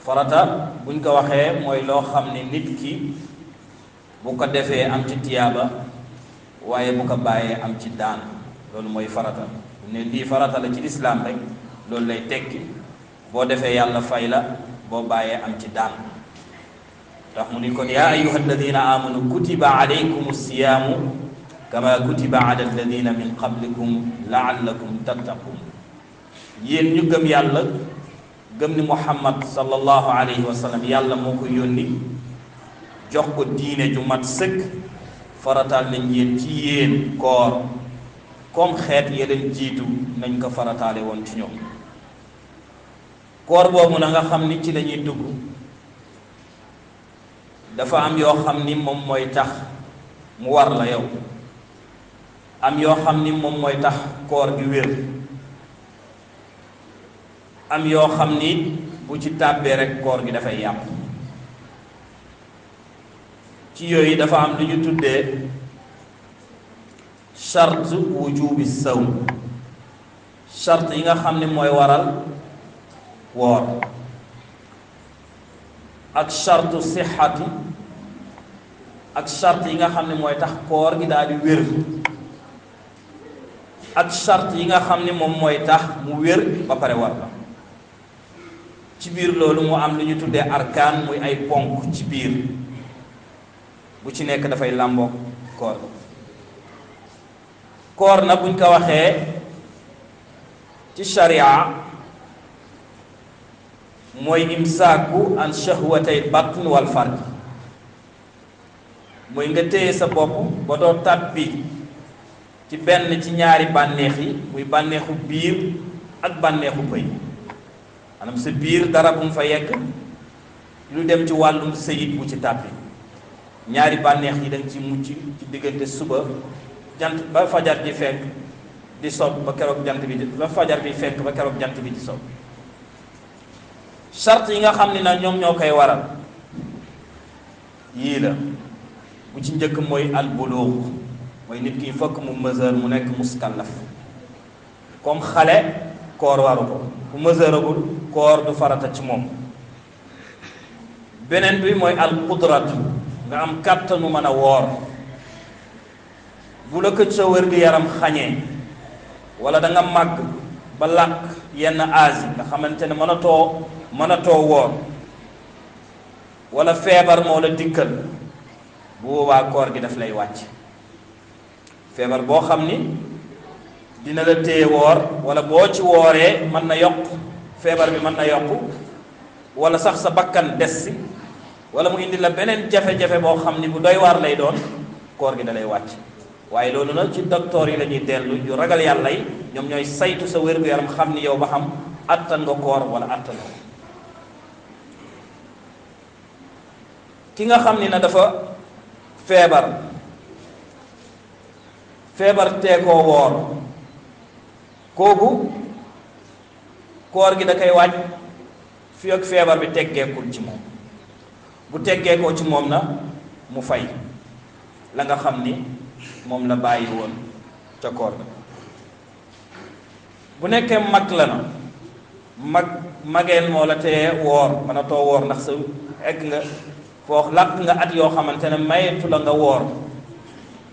farata buñ ko waxee mooy loo xam ne nit ki bu ko defee am ci tiyaaba waaye bu ko bàyyee am ci daan loolu mooy farata bu ne lii farata la ci lislaam rek loolu lay tekki boo defee yàlla fay la boo bàyyee am ci daan tax mu ni kon yaa ayyuha alladina amanu kutiba alaykum siyaamu kama kutiba ala alladina min qablikum laallakum tattaqun yéen ñu gëm yàlla gëm ni muhammad sallallahu alayhi wa sallam yàlla moo ko yónni jox ko diine ju mat sëkk farataal nañ yéen ci yéen koor comme xeet yeleen jiitu nañ ko farataale woon ci ñoom koor boobu na nga xam ni ci la ñuy dugg dafa am yoo xam ni moom mooy tax mu war la yow am yoo xam ni moom mooy tax koor gi wér am yoo xam ni bu ci tàbbee rek koor gi dafay yàpp ci yooyu dafa am lu ñu tuddee charte wujubi sawm charte yi nga xam ne mooy waral woor ak charte sixati ak charte yi nga xam ne mooy tax koor gi daal di wér ak charte yi nga xam ne moom mooy tax mu wér ba pare war la ci biir loolu mu am lu ñu tuddee arkaan muy ay ponk ci biir bu ci nekk dafay làmboog koor koor na buñ ko waxee ci sharia mooy imsaaku an shahwatay batn wal farj mooy nga téye sa bopp ba doo tàbbi ci benn ci ñaari bànneex yi muy bànneexu biir ak bànneexu bëy maanaam sa biir dara bu mu fa yegg lu dem ci wàllum sëyit bu ci tàbbi ñaari bànneex yi da nga ci mucc ci diggante suba jant ba fajar ji fekk di sob ba keroog jant bi ba fajar bi fekk ba keroog jant bi di sob charte yi nga xam ne nag ñoom ñoo koy waral yii la bu ci njëkk mooy al buluux mooy nit ki fokk mu mesure mu nekk muskallaf comme xale koor waru ko bu mesureagul koor du farata ci moom beneen bi mooy al qudratu nga am kàttanu mën a woor bu la ko sa wér-gu-yaram xañee wala da nga màgg ba làkk yenn âge yi nga xamante ne mënatoo woor wala feebar moo la dikkal bu boobaa koor gi daf lay wàcc feebar boo xam ni dina la téye woor wala boo ci wooree mën na yokk feebar bi mën na yokk wala sax sa bakkan des si wala mu indi la beneen jafe-jafe boo xam ni bu doy waar lay doon koor gi da lay wàcc waaye loolu nag ci docteur yi la ñuy dellu yu ragal yàlla yi ñoom ñooy saytu sa wér-gu-yaram xam ni yow ba xam attan nga koor wala attan nga ki nga xam ni na dafa feebar tee koo woor kooku koor gi da koy wàcc fi ak feebar bi teggeekul ci moom bu teggeekoo ci moom na mu fay la nga xam ni moom la bàyyi woon ca koor ga bu nekkee mag la na mageel moo la tee woor mën a too woor ndax sa egg nga foo làq nga at yoo xamante ne mayetu la nga woor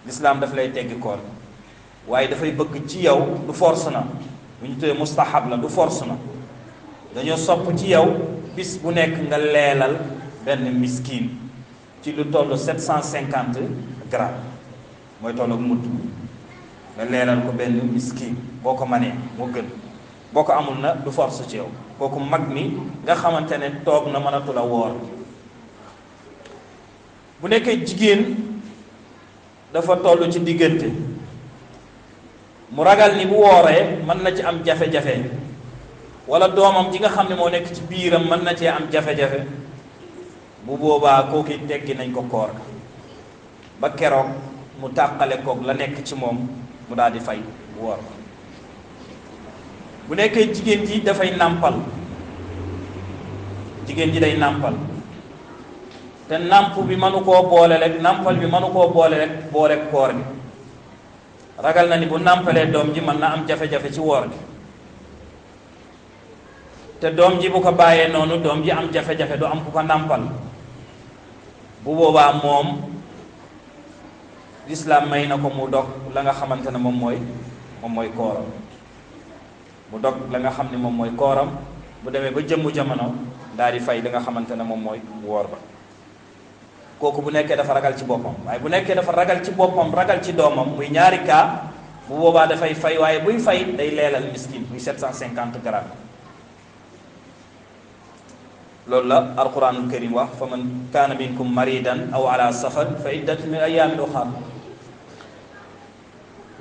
lislaam daf lay teggi koor waaye dafay bëgg ci yow du force na bu ñu tuddee mustahab la du force na dañoo sopp ci yow bis bu nekk nga leelal benn miskin ci lu toll 750 grammes mooy toll ak mudd nga leelal ko benn miskin boo ko manee moo gën boo ko amul na du force ci yow kooku mag mi nga xamante ne toog na mënatu la woor bu nekkee jigéen dafa toll ci diggante mu ragal ni bu wooree mën na ci am jafe-jafe wala doomam ji nga xam ne moo nekk ci biiram mën na cee am jafe-jafe bu boobaa kooku teggi nañ ko koor ba keroog mu tàqale koog la nekk ci moom mu daal di fay woor bu nekkee jigéen ji dafay nàmpal jigéen ji day nàmpal te nàmp bi mënu koo boole rek nàmpal bi mënu koo boole rek boole koor gi ragal na ni bu nàmpalee doom ji mën na am jafe-jafe ci woor gi te doom ji bu ko bàyyee noonu doom ji am jafe-jafe du am ku ko nàmpal bu boobaa moom lislaam may na ko mu dog la nga xamante ne moom mooy kooram mu dog la nga xam ne moom mooy kooram bu demee ba jëmmu jamono daal di fay li nga xamante ne moom mooy woor ba. kooku bu nekkee dafa ragal ci boppam waaye bu nekkee dafa ragal ci boppam ragal ci doomam muy ñaari cas bu boobaa dafay fay waaye buy fay day leelal miskin muy 750 grammes. loolu la alquranul karim wax fa man kaana minkum maridan aw ala safar fa iddatun min ayaamin uxar.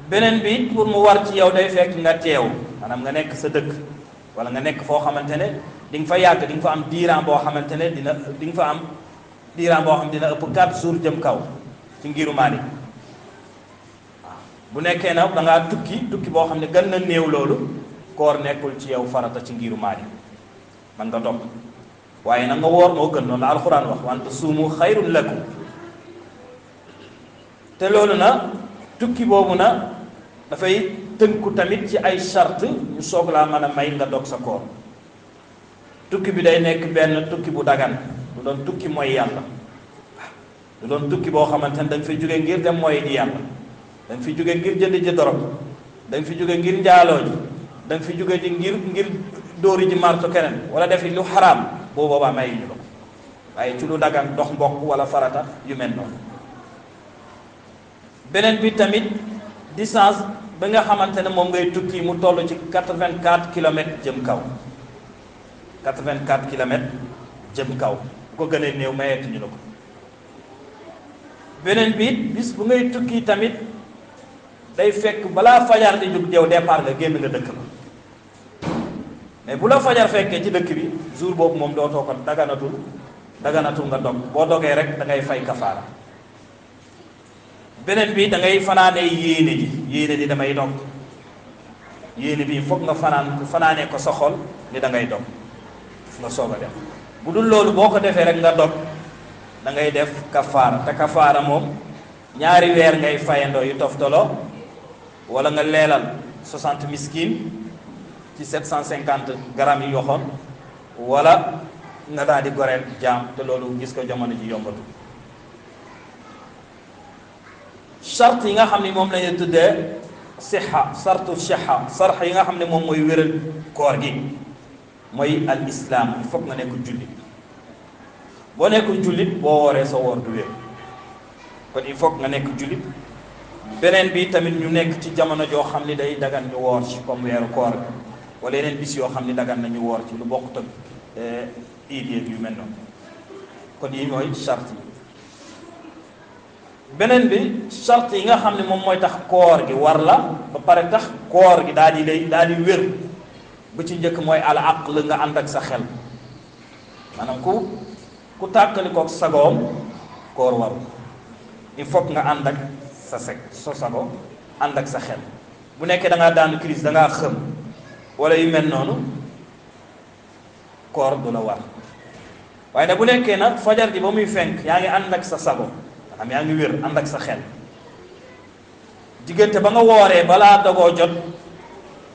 beneen bi pour mu war ci yow day fekk nga teew maanaam nga nekk sa dëkk wala nga nekk foo xamante ne di nga fa yàgg di nga fa am diiran boo xamante ne di nga fa am diiran boo xam dina ëpp 4 jours jëm kaw ci ngiru Maalik. waaw bu nekkee nag da ngaa tukki boo xam ne gën na néew loolu koor nekkul ci yow farata ci ngiru Maalik man nga dog waaye nag nga woor moo gën noonu la alxuraan wax wante suumu xayrun lakum. te loolu na tukki boobu na dafay tënku tamit ci ay charte ñu soog laa mën a may nga dog sa koor. tukki bi day nekk benn tukki bu dagan du doon tukki mooy yàlla du doon tukki boo xamante ne da nga fi jóge ngir dem mooy ji yàlla da nga fi jóge ngir jënd ji dorog da nga fi jóge ngir njaaloo ji da nga fi jóge ji ngir dóori ji marto keneen wala defi lu xaraam boo boobaa may ñu la ko waaye ci lu dagan dox mbokk wala farata yu mel noonu. beneen bi tamit distance ba nga xamante ne moom ngay tukki mu toll ci 84 kilomètres jëm kaw 84 kilomètres jëm kaw bu ko gënee néew mayeetuñu la ko. beneen bi bis bu ngay tukki tamit day fekk balaa fajar di jóg deew départ nga génn nga dëkk ba mais bu la fajar fekkee ci dëkk bi jour boobu moom dootoo ko daganatul nga dog boo dogee rek da ngay fay kafaara. beneen bi da ngay fanaanee yéene ji damay dog yéene bi foog nga fanaanee ko sa xol ni da ngay dog nga soog a def bu dul loolu boo ko defee rek nga dog da ngay def kafaara te kafaara moom ñaari weer ngay fayandoo yu toftaloo wala nga leelal 60 miskin ci 750 grammes yi yoxoon wala nga daal di goreel jaam te loolu gis ko jamono ji yombatu. charte yi nga xam ne moom la ñuy tuddee sartu siha sarx yi nga xam ne moom mooy wéral koor gi mooy al islam il faut nga nekk jullit boo nekkul jullit boo wooree sa woor du wér kon il faut nga nekk jullit. beneen bi tamit ñu nekk ci jamono joo xam ni day dagan ñu woor ci comme weeru koor wala yeneen bis yoo xam ni dagan nañu woor ci lu bokkut ak iid yu mel noonu kon yi mooy charte yi. beneen bi charte yi nga xam ne moom mooy tax koor gi war la ba pare tax koor gi daal di wér bu ci njëkk mooy al aql nga ànd ak sa xel maanaam ku tàkkali kook sagoom koor waru il faut nga ànd ak sa sago ànd ak sa xel bu nekkee da ngaa daanu crise da ngaa xëm wala yu mel noonu koor du la war waaye nag bu nekkee nag fajar ji ba muy fenk yaa ngi ànd ak sa sago am yaa ngi wér ànd ak sa xel diggante ba nga wooree balaa dogoo jot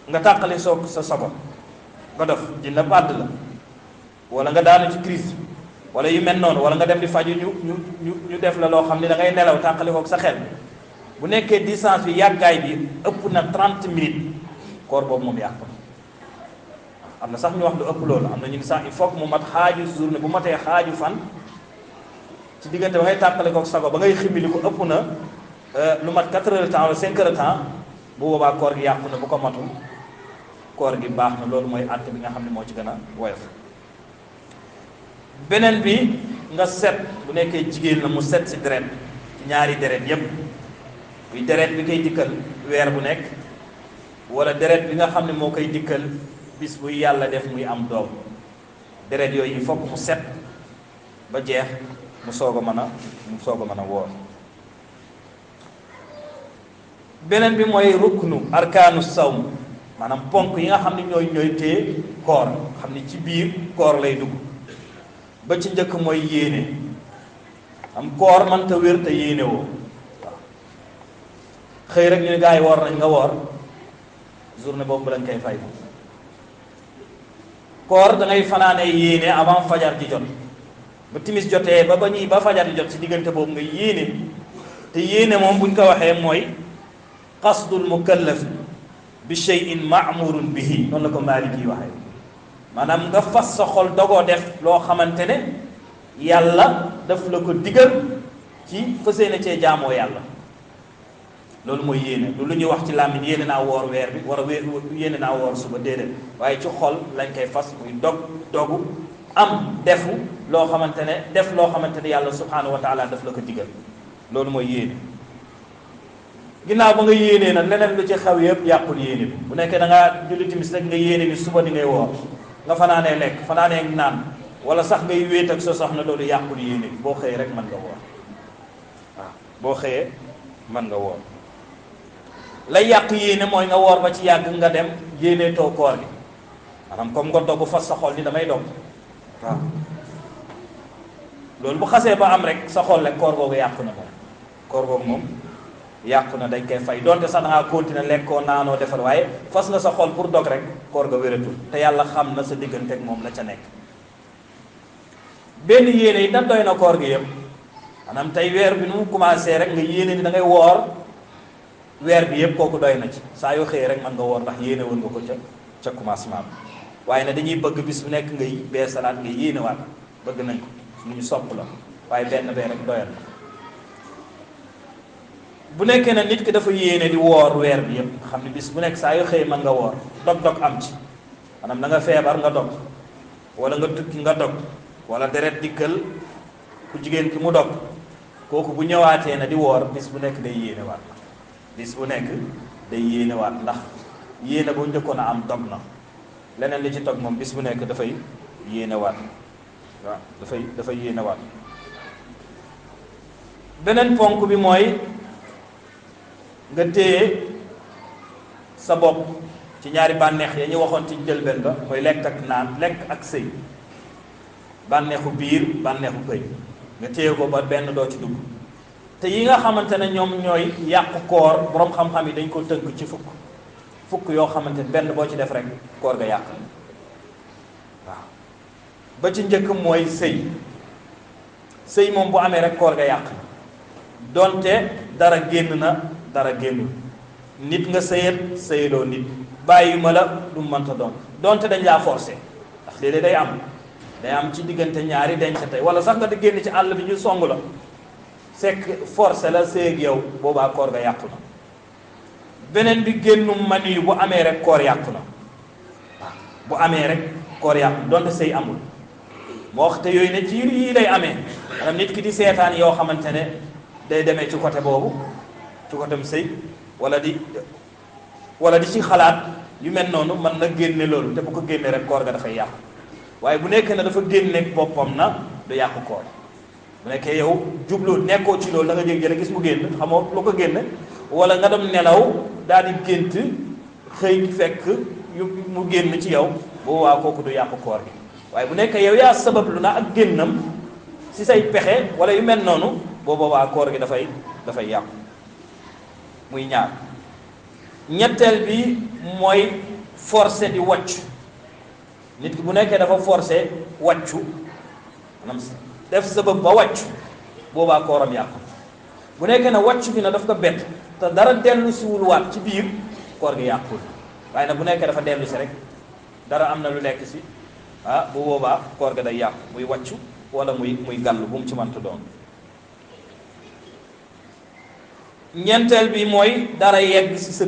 nga tàqali soog sa sago nga def dina bàdd la wala nga daanu ci crise wala yu mel noonu wala nga dem di faju ñu def la loo xam ne da ngay nelaw tàqali koog sa xel bu nekkee distance bi yàggaay bi ëpp na 30 minutes koor boobu moom yàqu am na sax ñu wax lu ëpp loolu am na ñu ngi sax il faut que mu mat xaaju journée bu matee xaaju fan ci diggante ba ngay tàqale koog sago ba ngay ximili ko ëpp na lu mat 4 heures de temps wala 5 heures de temps bu boobaa koor gi yàqu na bu ko matul koor gi baax na loolu mooy àtte bi nga xam ne moo ci gën a woyof. beneen bi nga set bu nekkee jigéen la mu set si deret ci ñaari deret yépp buy deret bi koy dikkal weer bu nekk wala deret bi nga xam ne moo koy dikkal bis buy yàlla def muy am doom deret yooyu il faut que mu set ba jeex mu soog a mën a woor. beneen bi mooy ruknu arkaanu sawm maanaam ponk yi nga xam ne ñooy téye koor xam ne ci biir koor lay dugg ba ci njëkk mooy yéene am koor mënta wér te yéene woo waaw xëy rek ñu ne gars yi woor nañ nga woor journée boobu lañ koy fay koor da ngay fanaane yéene avant fajar di jot ba timis jotee ba fajar di jot ci diggante boobu nga yéene te yéene moom buñ ko waxee mooy qasdul mukallaf bi shay'in ma'murun bihi noonu la ko Maalik yi waxee maanaam nga fas sa xol dogoo def loo xamante ne yàlla daf la ko digal ci fas yéene cee jaamoo yàlla loolu mooy yéene lu ñuy wax ci làmmiñ yéene naa woor weer bi war a yéene naa woor suba déedéet waaye ci xol lañ koy fas muy dogu am defu loo xamante ne yàlla subhanahu wa taala daf la ko digal loolu mooy yéene ginnaaw ba nga yéenee nag leneen lu ci xew yëpp yàqul yéene bi bu nekkee da ngaa julli timis rek nga yéene ni suba di ngay woor nga fanaanee lekk fanaanee naan wala sax ngay wéet ak sa soxna loolu yàqul yéene bi boo xëyee rek mën nga woor waaw boo xëyee mën nga woor lay yàq yéene mooy nga woor ba ci yàgg nga dem yéene too koor gi maanaam comme nga dogg fas sa xol ni damay dog waaw loolu bu xasee ba am rek sa xol rek koor googu yàqu na moom koor googu moom yàqu na dañ koy fay donte sax da ngaa continuer lekkoo naanoo defal waaye fas nga sa xol pour dog rek koor ga wératul te yàlla xam na sa diggante ak moom la ca nekk benn yéene yi da doy na koor gi yëpp maanaam tey weer bi nu mu commencé rek nga yéene ni da ngay woor weer bi yëpp kooku doy na ci saa yoo xëyee rek mën nga woor ndax yéene woon nga ko ca commencement bi waaye nag dañuy bëgg bis bu nekk ngay beesalaat nga yéenewaat bëgg nañ ko lu ñu sopp la waaye benn bee rek doyal na bu nekkee ne nit ki dafa yéene di woor weer bi yëpp xam ne bis bu nekk saa yoo xëyee mën nga woor dog-dog am ci maanaam da nga feebar nga dog wala nga tukki nga dog wala deret dikkal ku jigéen ki mu dog kooku bu ñëwaatee na di woor bis bu nekk day yéenewaat bis bu nekk day yéenewaat ndax yéene bu njëkkoon a am dog na leneen li ci tog moom bis bu nekk dafay yéenewaat waaw dafay yéenewaat beneen ponk bi mooy nga téye sa bopp ci ñaari bànneex ya ñu waxoon ci njëlbeen ba mooy lekk ak naan lekk ak sëy bànneexu biir bànneexu pëy nga téye ko ba benn doo ci dugg te yi nga xamante ne ñoom ñooy yàqu koor boroom xam-xam yi dañ ko tënk ci fukk yoo xamante ne benn boo ci def rek koor ga yàq waaw ba ci njëkk mooy sëy moom bu amee rek koor ga yàq donte dara génn na dara génnul nit nga sëyaloo nit bàyyi ma la du mënta doon donte dañ laa forcé ndax léeg-léeg day am ci diggante ñaari denc tey wala sax nga di génn ci àll bi ñu song la sekk forcé la sëy ak yow boobaa koor ga yàqu na beneen bi génnum mani yu bu amee rek koor yàqu na waaw bu amee rek koor yàqu donte sëy amul moo wax te yooyu ne ci yii lay amee maanaam nit ki di seetaan yoo xamante ne day demee ci côté boobu ci côté sëy wala di ci xalaat yu mel noonu mën na génne loolu te bu ko génne rek koor ga dafay yàqu waaye bu nekkee ne dafa génne boppam na du yàqu koor bu nekkee yow jublu nekkoo ci loolu da nga jég gis mu génn xamoo lu ko génne wala nga dem nelaw daal di gént xëy fekk mu génn ci yow boobu waa kooku du yàqu koor gi waaye bu nekkee yow yaa sabablu na ak génnam si say pexe wala yu mel noonu boobu waa koor gi dafay yàqu muy ñaar ñetteel bi mooy forcé di wàccu nit ki bu nekkee dafa forcé wàccu maanaam def sabab ba wàccu boobaa kooram yàqu bu nekkee ne wàccu bi na daf ko bett te dara dellu siwul waat ci biir koor gi yàqul waaye nag bu nekkee dafa dellu si rek dara am na lu nekk si bu boobaa koor ga day yàqu muy wàccu wala muy gàll bu mu ci mënta doon ñeenteel bi mooy dara yegg ci sa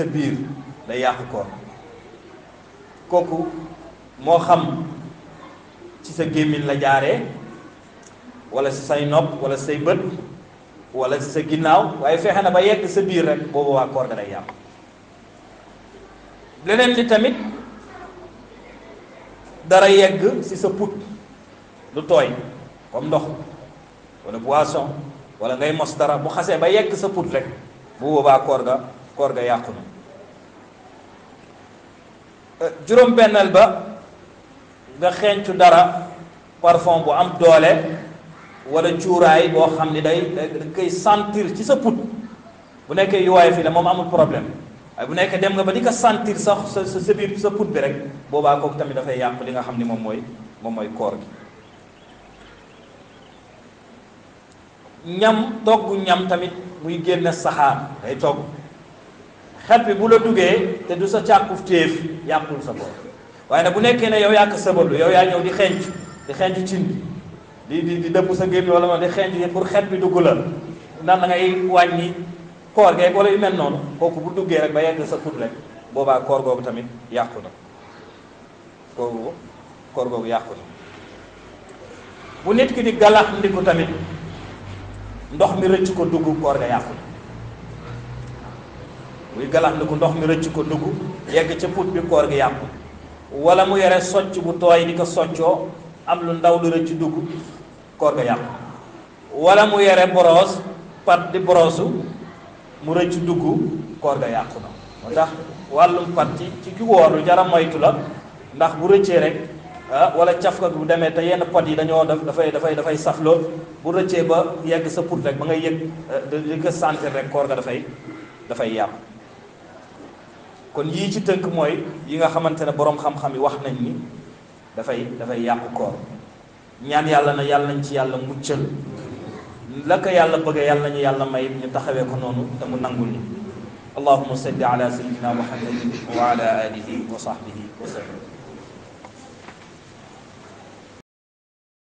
biir day yàqu koor kooku moo xam ci sa gémmiñ la jaaree wala ci say nopp wala say bët wala ci sa ginnaaw waaye fexe na ba yegg sa biir rek boobu waa koor ga day yàqu leneen li tamit dara yegg ci sa put lu tooy comme ndox wala boisson wala ngay mos dara bu xasee ba yegg sa put rek bu boobaa koor ga yàqu na juróom-benneel ba nga xeeñcu dara parfum bu am doole wala cuuraay boo xam ni da koy sentir ci sa put bu nekkee yuwaay fii la moom amul problème waaye bu nekkee dem nga ba di ko sentir sax sa biir sa put bi rek boobaa kooku tamit dafay yàq li nga xam ni moom mooy koor gi. ñam togg ñam tamit muy génne saxaar day togg xet bi bu la duggee te du sa càkkuf téef yàqul sa koor waaye nag bu nekkee ne yow yaa ko sëbalu yow yaa ñëw di xenc cin bi di dëpp sa gémmi wala ma di xenc pour xet bi dugg la ndax da ngay wàññi koor geeg wala yu mel noonu kooku bu duggee rek ba yegg sa put rek boobaa koor googu tamit yàqu na koor googu yàqu na. bu nit ki di galax ndiku tamit ndox mi rëcc ko dugg koor ga yàqu na muy galax ndiku ndox mi rëcc ko dugg yegg ca put bi koor gi yàqu wala mu yore socc bu tooy di ko soccoo am lu ndaw lu rëcc dugg koor ga yàqu wala mu yore boros pat di borosu mu rëcc dugg koor ga yàqu na. moo tax wàllum pat ci ki wóor lu jara moytu la ndax bu rëccee rek wala cafka bu demee te yenn pot yi dañoo dafay saf lool bu rëccee ba yegg sa put rek ba ngay yëg di ko sentir rek koor ga dafay yàqu. kon yii ci tënk mooy yi nga xamante ne boroom xam-xam yi wax nañ ni dafay yàqu koor. ñaan yàlla na yàlla nañ ci yàlla muccal la ko yàlla bëgg yàlla nañu yàlla may ñu taxawee ko noonu te mu nangul ni allahumma salli ala sayyidina muhammadin wa ala alihi wa sahbihi wa sallam.